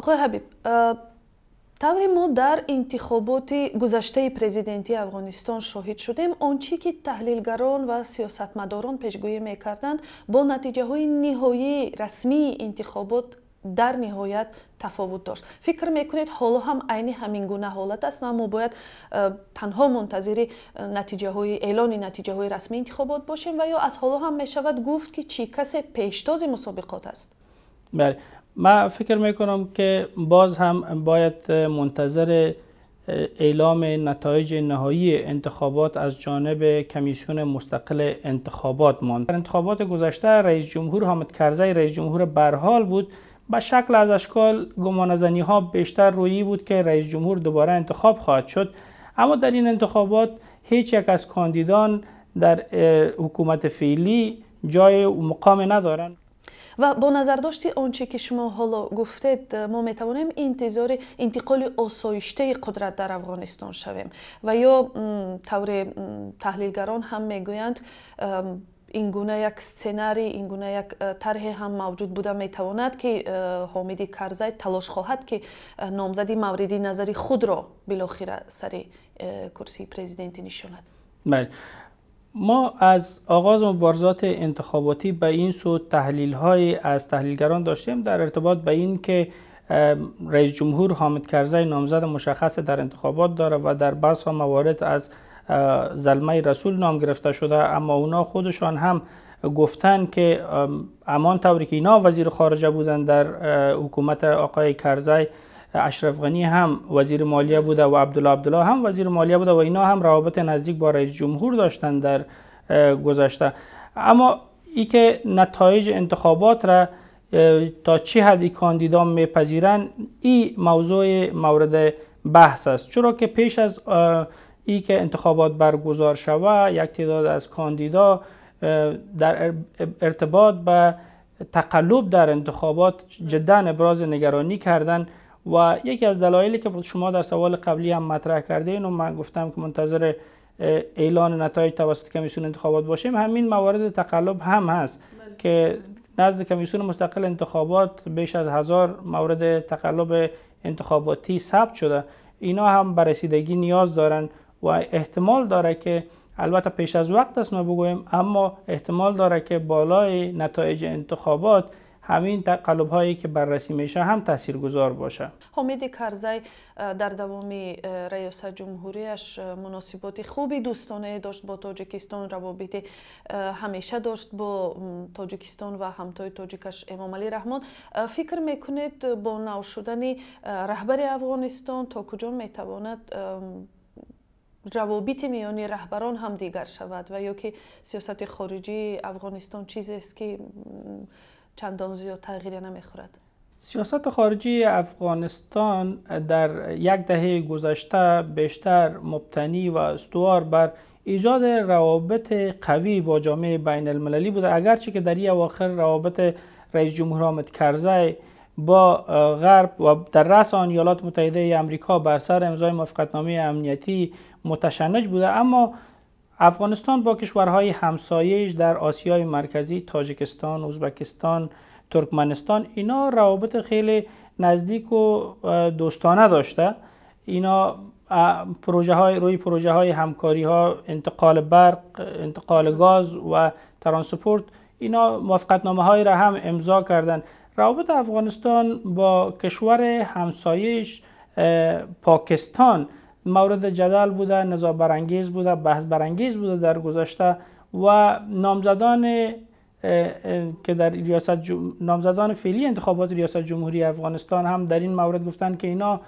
آقای حبیب، طوری ما در انتخابات گذشته پرزیدنتی افغانستان شاهد شدیم، آنچه که تحلیلگران و سیاستمداران پیشگویی میکردند با نتیجه های نهایی رسمی انتخابات در نهایت تفاوت داشت. فکر میکنید حالا هم عین همین گونه حالت است و ما باید تنها منتظر نتیجه های اعلان نتیجه های رسمی انتخابات باشیم و یا از حالا هم میشود گفت که چی کسی پیشتاز مسابقات است؟ بله، من فکر میکنم که باز هم باید منتظر اعلام نتایج نهایی انتخابات از جانب کمیسیون مستقل انتخابات ماند. در انتخابات گذشته رئیس جمهور حامد کرزی رئیس جمهور برحال بود. به شکل از اشکال گمانه‌زنی ها بیشتر رویی بود که رئیس جمهور دوباره انتخاب خواهد شد، اما در این انتخابات هیچ یک از کاندیدان در حکومت فعلی جای و مقام ندارند. و با نظرداشت آنچه که شما حالا گفتید، ما میتوانیم انتظار انتقال آسایشته قدرت در افغانستان شویم و یا طور تحلیلگران هم میگویند این گونه یک سناریو، این گونه یک طرح هم موجود بوده میتواند که حامد کرزی تلاش خواهد که نامزد مورد نظر خود را بالاخره سر کرسی پرزیدنتی نشاند. بله، ما از آغاز مبارزات انتخاباتی به این سو تحلیل های از تحلیلگران داشتیم در ارتباط به این که رئیس جمهور حامد کرزی نامزد مشخص در انتخابات داره و در بعض موارد از زلمی رسول نام گرفته شده، اما اونا خودشان هم گفتن که امان طوری که اینا وزیر خارجه بودن در حکومت آقای کرزی، اشرف غنی هم وزیر مالیه بوده و عبدالله عبدالله هم وزیر مالیه بوده و اینا هم روابط نزدیک با رئیس جمهور داشتن در گذشته. اما ای که نتایج انتخابات را تا چه حدی کاندیدان میپذیرن، این موضوع مورد بحث است، چرا که پیش از ای که انتخابات برگزار شود یک تعداد از کاندیدا در ارتباط به تقلب در انتخابات جدا ابراز نگرانی کردند و یکی از دلایلی که شما در سوال قبلی هم مطرح کردین و من گفتم که منتظر اعلان نتایج توسط کمیسیون انتخابات باشیم، همین موارد تقلب هم هست که نزد کمیسیون مستقل انتخابات بیش از 1000 مورد تقلب انتخاباتی ثبت شده. اینا هم بررسیدگی نیاز دارن و احتمال داره که البته پیش از وقت است ما بگوییم، اما احتمال داره که بالای نتایج انتخابات همین تقلب هایی که بررسی میشه هم تاثیرگذار باشه. حامد کرزی در دوام ریاست جمهوریش مناسبات خوبی دوستانه داشت با تاجیکستان، روابط همیشه داشت با تاجیکستان و همتای تاجیکش امام علی رحمان. فکر میکنید با نو شدن رهبر افغانستان تا کجا میتواند روابط میان رهبران هم دیگر شود و یا که سیاست خارجی افغانستان چیزی است که چندان زیاد تغییر نمیخورد؟ سیاست خارجی افغانستان در یک دهه گذشته بیشتر مبتنی و استوار بر ایجاد روابط قوی با جامعه بین المللی بوده، اگرچه که در این اواخر روابط رئیس جمهور حامد کرزی با غرب و در رأس آن ایالات متحده امریکا بر سر امضای موافقتنامه امنیتی متشنج بوده، اما افغانستان با کشورهای همسایه‌اش در آسیای مرکزی، تاجیکستان، ازبکستان، ترکمنستان، اینا روابط خیلی نزدیک و دوستانه داشته. اینا پروژه های روی پروژه های همکاری ها، انتقال برق، انتقال گاز و ترانسپورت، اینا موافقتنامه های را هم امضا کردن. روابط افغانستان با کشور همسایه‌اش پاکستان مورد جدل بوده، نزاع برانگیز بوده، بحث برانگیز بوده در گذشته و نامزدان که در ریاست نامزدان فعلی انتخابات ریاست جمهوری افغانستان هم در این مورد گفتند که اینا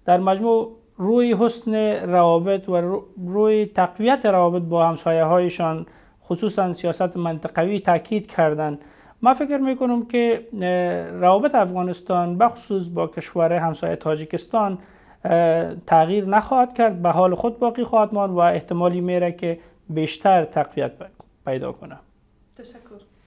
در مجموع روی حسن روابط و روی تقویت روابط با همسایه هایشان خصوصا سیاست منطقوی تاکید کردند. من فکر میکنم که روابط افغانستان بخصوص با کشور همسایه تاجیکستان تغییر نخواهد کرد، به حال خود باقی خواهد ماند و احتمالی میره که بیشتر تقویت پیدا کنه. تشکر.